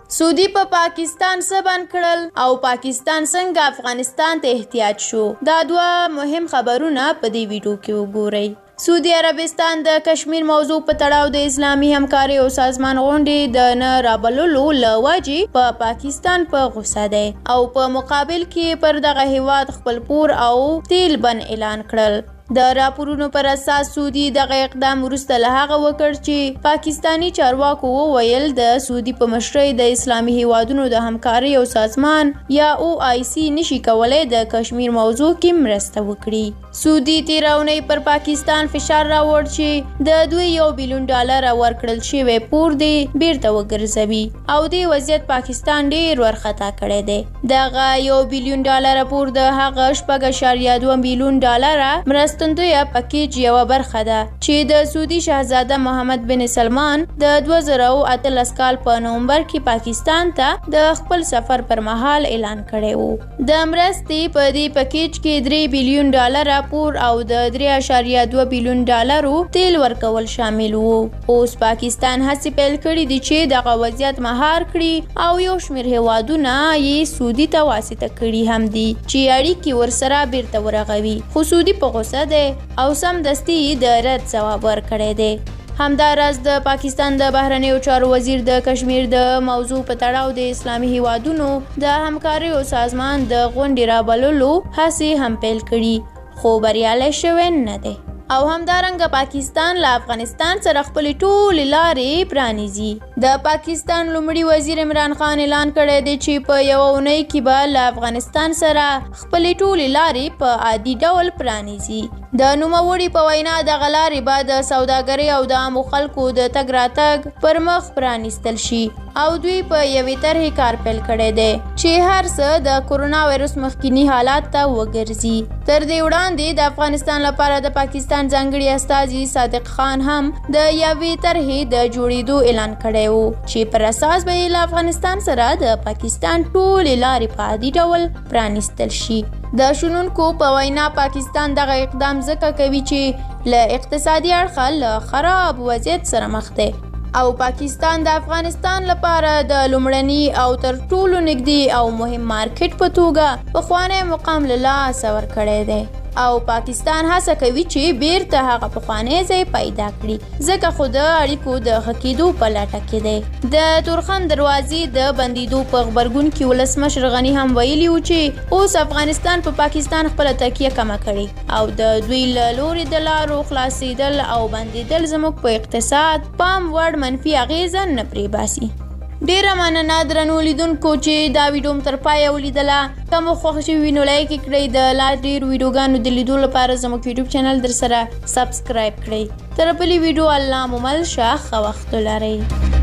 سعودي په پاکستان څه بند کړل او پاکستان څنګه افغانستان ته احتیاج شو؟ دا دوه مهم خبرونه په دې ویډیو کې وګورئ. سعودي عربستان د کشمیر موضوع په تړاو د اسلامي همکاریو سازمان غونډې د نه رابللو له وجې په پاکستان په غوسه دی او په مقابل کې پر دغه هیواد خپل پور او تیل بند اعلان کړل. د راپورونو پر اساس سعودي دغه اقدام وروسته له هغه وکړ چې پاکستاني چارواکو وویل د سعودي په مشرۍ د اسلامي هیوادونو د همکاریو سازمان یا او آی سي نشي کولای د کشمیر موضوع کې مرسته وکړي. سعودي تېره اونۍ پر پاکستان فشار راوړ چې د دوی 1 بیلیون ډالر ورکړل شوی پور دې بیرته وګرځوي او دې وضعیت پاکستان ډیر ورخطا کړی دی. دغه 1 بیلیون ډالر پور د هغه 6.2 بیلیون ډالر مرستندویه پکیج یوه برخه ده چې د سعودي شهزاده محمد بن سلمان د 2018 کال په نومبر کې پاکستان ته د خپل سفر پر مهال اعلان کړی و. د مرستې په دې پکیج کې 3 بیلیون ډالر پور او د 3.2 بیلیون ډالرو تیل ورکول شامل وو. اوس پاکستان هڅې پیل کړې دي چې دغه وضعیت مهار کړي او یو شمېر هیوادونه یې سعودي ته واسطه کړي هم دي چې اړیکې ورسره بیرته ورغوي، خو سعودي په غوسه دی او سمدستي یې د رد ځواب ورکړی دی. همداراز د پاکستان د بهرنیو چارو وزیر د کشمیر د موضوع په تړاو د اسلامي هیوادونو د همکاریو سازمان د غونډې رابللو هڅې هم پیل کړي، خو بریالی شوی نه دی. او همدارنګه پاکستان له افغانستان سره خپلې ټولې لارې پرانیزي. د پاکستان لومړي وزیر عمران خان اعلان کړی دی چې په یوه اونۍ کې به له افغانستان سره خپلې ټولې لارې په عادي ډول پرانیزي. د نوموړي په وینا دغه لارې به د سوداګرۍ او د عامو خلکو د تګ راتګ پر مخ پرانیستل شي او دوی په یوې طرحې کار پیل کړی دی چې هر څه د کرونا ویروس مخکیني حالات ته وګرځي. تر دې وړاندې د افغانستان لپاره د پاکستان ځانګړي استازي صادق خان هم د یوې طرحې د جوړېدو اعلان کړی و چې پر اساس به یې له افغانستان سره د پاکستان ټولې لارې په عادي ډول پرانیستل شي. د شنونکو په وینا پاکستان دغه اقدام ځکه کوي چې له اقتصادي اړخه له خراب وضعیت سره مخ دی او پاکستان د افغانستان لپاره د لومړني او تر ټولو نږدې او مهم مارکیټ په توګه پخوانی مقام له لاسه ورکړی دی او پاکستان هڅه کوي چې بیرته هغه پخوانی ځای پیدا کړي، ځکه خو د اړیکو د ښه کېدو په لټه کې دی. د تورخم دروازې د بندېدو په غبرګون کې ولسمشر غني هم ویلي و چې اوس افغانستان په پاکستان خپله تکیه کمه کړې او د دوی له لوري د لارو خلاصېدل او بندېدل زموږ په اقتصاد پام وړ منفي اغېزه نه پرېباسي. ډیره مننه درنو لیدونکو چې دا ویډیو مو تر پایه ولیدله. که مو خوښ شوي وي نو لایک یې کړئ. د لا ډېرو ویډیوګانو د لیدو لپاره زموږ یوټیوب چینل در سره سبسکرایب کړئ. تر بلې ویډیو الله مو مل شه، ښه وخت ولرئ.